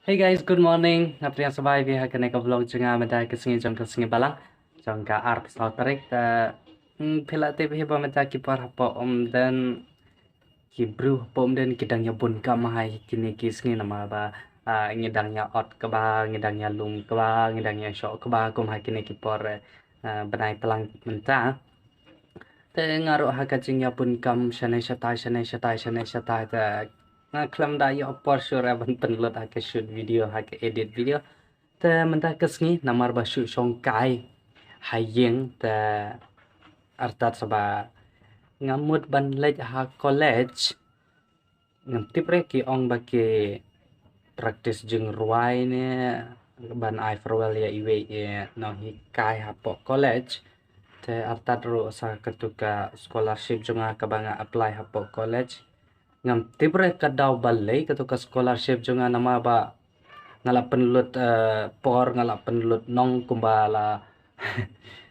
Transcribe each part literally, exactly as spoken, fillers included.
Hey guys, good morning. Nga pdiang sngewbha ïa phi ha kane ka vlog jong nga mynta ka sngi jong ka sngi Balang, jong ka arphew saw tarik. Te, hmm, phi la tip hi ba mynta ki por hapoh Umden, ki briew hapoh Umden ki dang ïa bun kam ha kine ki sngi namar ba, ah, ngi dang ïa ot kba, ngi dang ïa lum kba, ngi dang ïa shoh kba kum ha kine ki por, eh, bnai tlang mynta. Te nga ruh ha ka jingïa bun kam shane shatai, shane shatai, shane shatai, te nga khlem da ïoh por shuh ban pynlut ha ka shoot video, ha ka edit video. Te mynta ka sngi namar ba shu shongkai ha ïing, te artat sa ba nga mut ban leit ha college. Ngam tip re, ki ong ba ki practice jingrwai ne ban ai farewell ïa iwei i nonghikai hapoh college. Te artat ruh sa katu ka scholarship jong nga kaba nga apply hapoh college. Ngam tip re ka daw balei katu ka scholarship jong nga namar ba nga la pynlut, eh, por, nga la pynlut nong kumba la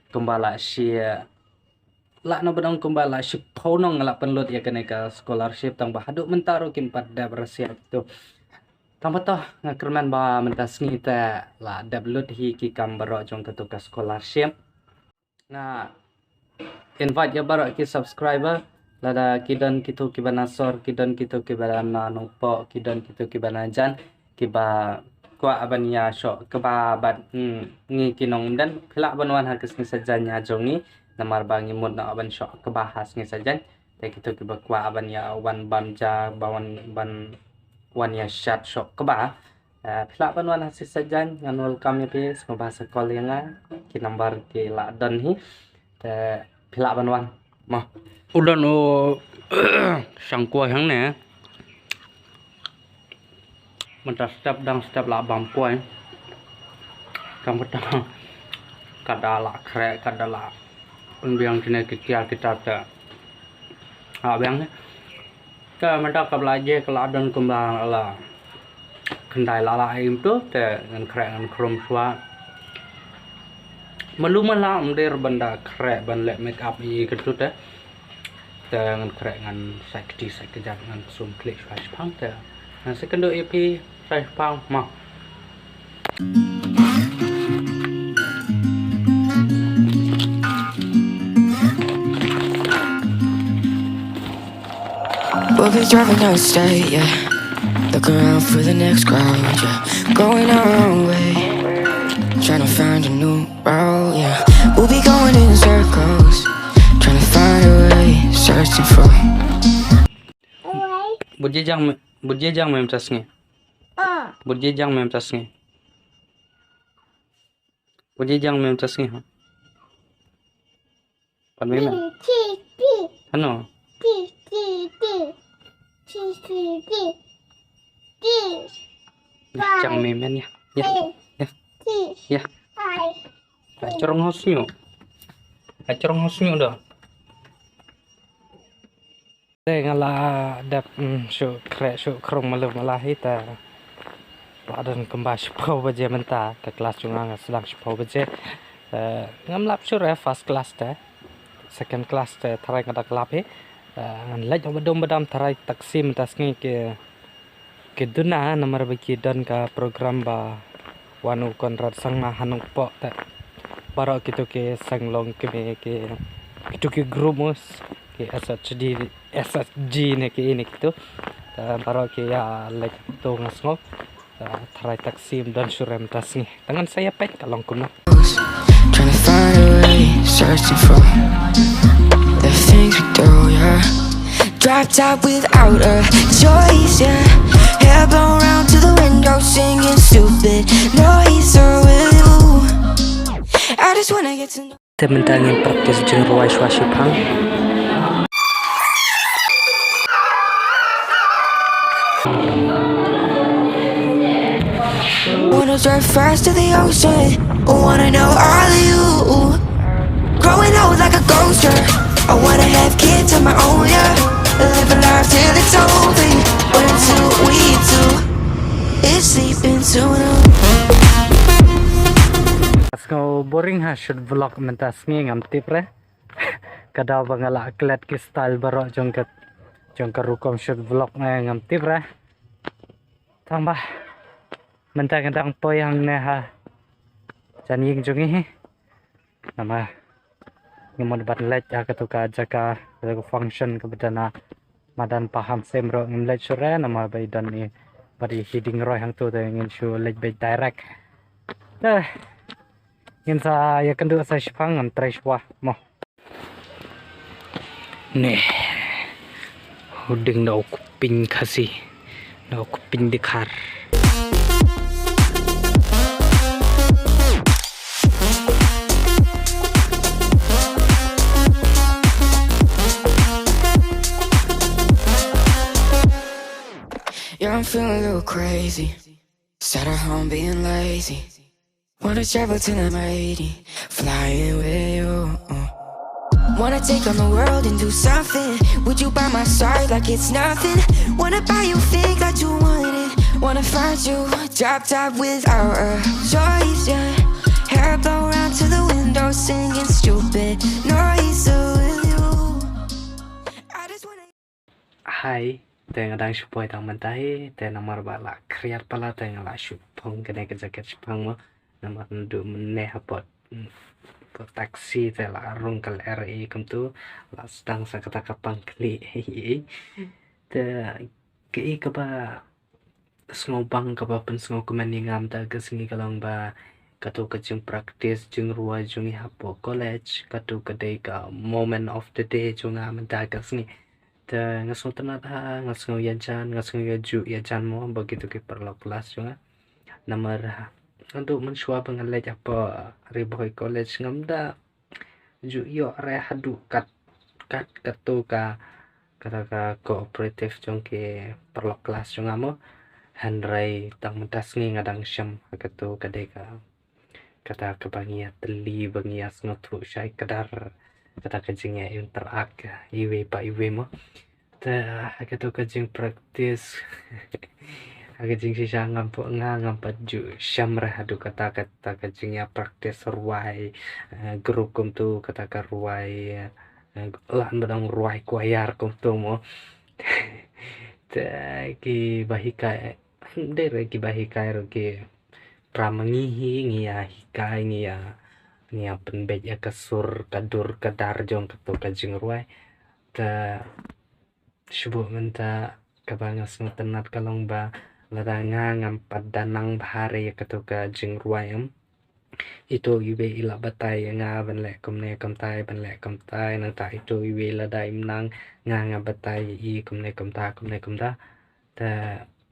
kumba la shi, la na ba nong kumba la shiphew nong nga la pynlut ïa kane ka scholarship, tang ba haduh mynta ruh kim pat dep rasiat tu. Tang ba to nga kyrmen ba mynta sngi te la dep lut hi ki kam baroh jong katu ka scholarship. Nga invite ïa baroh ki subscriber, lada ki don kitu kiba na sor, ki don kitu kiba na Nongpoh, ki don kitu kiba na Jan, kiba kwah ban ïa shoh kba bad, hmm, ngi ki nong Umden, phi lah ban wan ha ka sngi sajan ïa jong ngi namar ba ngi mut noh ban shoh kba ha sngi sajan. Te kitu kiba kwah ban ïa wan bam ja, ba wan ban wan ïa shad shoh kba. Eh, phi lah ban wan ha sngi sajan, ngan welcome ïa phi, sngewbha sa call ïa nga, ki number ki la don hi. Te phi lah ban wan. Ma. U don u shang kuai hangne. Mynta step dang step la bam kuai. Kam kata kada la khreh, kada la pynbiang kine ki tiar kita te. Ha biang ne. Te mynta ka la je ka la don kumba la khyndai la la im tu te ngan khreh ngan khrum shuwa. Malu mala ym dei ban da khreh ban leh make up ïa katu te. Te ngan khreh ngan sai kti sai kjat ngan sum klik shuwa shipang te. Ngan sa kynduh ïa phi shuwa shipang ma. We'll be driving downstate, yeah. Look around for the next crowd, yeah. Going our own way. Trying to find a new route, yeah. We'll be going in circles. Trying to find a way, searching for. Bujijang me, bujijang me mtasngi. Bujijang me mtasngi. Bujijang me mtasngi ha. Pan me me. Ano? Jang me men ya. Ya. Ya. Ya. Ai chorong hos nyu. Ai chorong hos nyu dah. Te nga la dep, mm, shu khreh shu khrung malu mala hi te. La don kumba shiphew baje mynta, ka klas jong nga nga sdang shiphew baje. Eh, ngam lap shuh re first class te. Second class te tharai nga da lap hi. Eh, ngan leit ba dum ba dam tharai taxi mynta sngi ki, ki duna namar ba ki don ka program ba wan u Conrad Sangma ha Nongpoh te. Baroh kitu ki seng long ki me ki, kitu ki group mus ki S H D, S H G ne ki ne kitu. Te baroh ki ïa leit tu nga sngew. Te tharai taxi ym don shuh re mynta sngi. Te ngan sa ïa peit ka long kumno. Trying to find a way, searching for the things we throw, yeah. Drop top without a choice, yeah. Hair blown round to the window, singing stupid noise. Or will you? I just wanna get to know. Te mynta ngin practice jingrwai shuwa shipang. Wanna drive fast to the ocean. Wanna know all of you. Growing old like a ghost, yeah. I wanna have kids of my own, yeah. Live a life till it's over. When two, we two is sleeping soon. Sngew boring ha shoot vlog mynta sngi ngam tip re. Ka daw ba nga la klet ki style baroh jong ka, jong ka rukom shoot vlog ne ngam tip re. Tang ba Mynta nga dang poi hangne ha jan ïing jong ngi hi. Namar ngi mut ban leit ha katu ka jaka, katu ka function kaba dang na madan paham sem ruh ngim leit shuh re namar ba i don i bad i hiding roi hangtu te ngin shu leit beit direct. Te ngin sa ïakynduh sa shipang ngan trei shuwa mo. Ne. Huding da u kpin Khasi. Da u kpin Dkhar. Yeah, I'm feeling a little crazy. Sat at home being lazy. Wanna travel till I'm eighty, flying with you. Uh. Wanna take on the world and do something with you by my side like it's nothing. Wanna buy you things that you wanted. Wanna find you, drop top without a choice, yeah. Hair blow round to the window, singing stupid noise with you. I just wanna Hai, te nga dang shu poi tang mynta hi, te namar ba la khriat pala te nga la shu phong kane ka jaket shipang mo, namar naduh mynne hapoh, mm, hapoh taxi te la rung ka lyer i kumtu, la sdang sa kata ka pang khlieh. Te kaei kaba sngewbang kaba pynsngewkmen ïa nga mynta ka sngi ka long ba katu ka jingpractice jingrwai jong ngi hapoh college, katu ka dei ka moment of the day jong nga mynta ka sngi. Te nga sngewtynnat ha, nga sngew ïajan, nga sngew ïajuh ïajan mo ba kitu ki paralok klas jong nga. Namar ha, naduh mynshuwa ba nga leit hapoh Ri Bhoi College ngam da ju ïoh re haduh kat, kat katu ka, kata ka cooperative jong ki paralok klas jong nga mo. Hynrei tang mynta sngi nga dang shem ha katu ka dei ka kata kaba ngi ïatylli ba ngi ïasngewthuh shai kdar, kata ka jingïa interact iwei pa iwei mo. Te ha katu ka jingpractice ha ka jingshisha ngam pat, nga ngam pat ju shem re haduh kata, kata ka jingïa practice rwai, eh, group kumtu, kata ka rwai, eh, lah ban ong rwai choir kumtu mo. Te kiba hikai, dei re kiba hikai ruh ki pra ma ngi hi, ngi ïa hikai, ngi ïa, ngi ïa pynbeit ïa ka sur ka dur ka dar jong katu ka jingrwai. Te shu buh mynta kaba nga sngewtynnat ka long ba lada nga ngam pat da nang bha re ïa katu ka jingrwai em, itu iwei i la batai ïa nga ban leh kumne kumtai, ban leh kumtai, nangta itu iwei lada im nang nga nga batai ïa i kumne kumta, kumne kumta. Te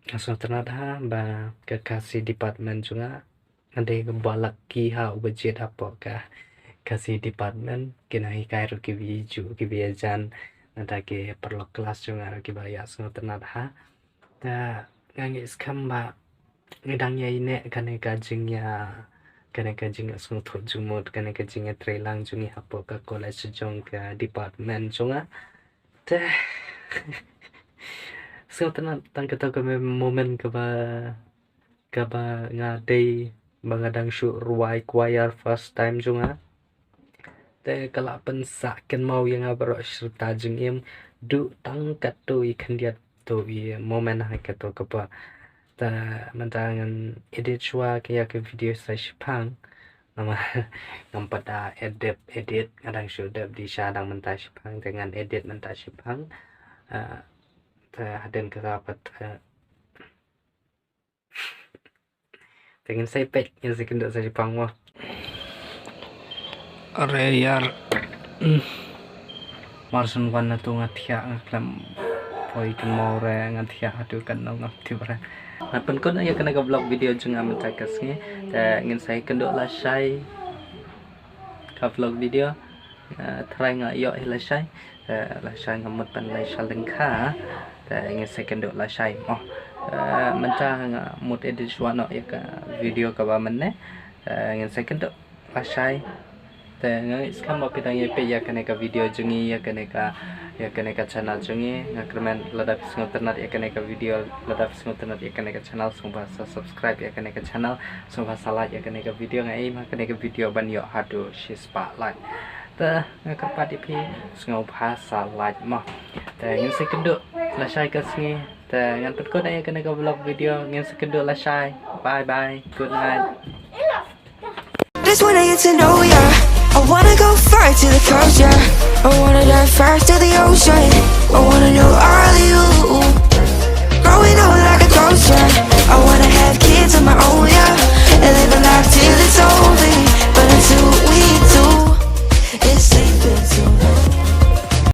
nga sngewtynnat ha ba ka Khasi department jong nga, nga dei kaba lucky ha uba jied hapoh ka Khasi department, ki nonghikai ruh kiba ïajuh kiba ïajan, nangta ki paralok klas jong nga ruh kiba ïa sngewtynnat ha. Te nga ngeit skhem ba ngi dang ïa ïneh kane ka jingïa, kane ka jingïasngewthuh jingmut, kane ka jingïatreilang jong ngi hapoh ka college jong ka department jong nga. Te sngewtynnat tang kata ka moment kaba, kaba nga dei ba nga dang shu rwai choir first time jong nga. Te ka la pynsah kynmaw ïa nga baroh shi rta jingim, duh tang katu i khyndiat tu i moment ha katu ka por. Te mynta ngan edit shuwa ka ïa ka video sa shipang. Namar ngam pat da edit, edit, nga dang shu dep di sha dang mynta shipang, te ngan edit mynta shipang. Ah, te hadien kata pat, eh, te ngin sa ïa peit, ngin sa ïa kynduh sa shipang mo. Are ïar. Hmm. Mar shen wan na tu nga thiah, nga khlem poi kynmaw re, nga thiah haduh katno ngam tip re. Nga pynkut ïa kane ka vlog video jong nga mynta ka sngi. Te ngin sa ïa kynduh lashai ka vlog video. Eh, trai nga ïoh hi lashai. Eh, lashai nga mut ban leit sha lyngkha. Te ngin sa ïa kynduh lashai mo. Eh, mynta nga mut edit shuwa noh ïa ka video kaba mynne. Eh, ngin sa ïa kynduh lashai. Te nga ngeit skhem ba phi dang ïa peit ïa kane ka video jong ngi, ïa kane ka, ïa kane ka channel jong ngi. Nga kyrmen lada phi sngewtynnat ïa kane ka video, lada phi sngewtynnat ïa kane ka channel, sngewbha sa subscribe ïa kane ka channel, sngewbha sa like ïa kane ka video, nga aim ha kane ka video ban ïoh haduh shispah like. Te nga kyrpad ïa phi sngewbha sa like mo. Te ngin sa ïa kynduh lashai ka sngi. Te ngan pynkut ïa kane ka vlog video, ngin sa ïakynduh lashai. Bye bye. Good night. Just wanna get to know ya. I wanna go far to the coast, yeah. I wanna dive fast to the ocean. I wanna know all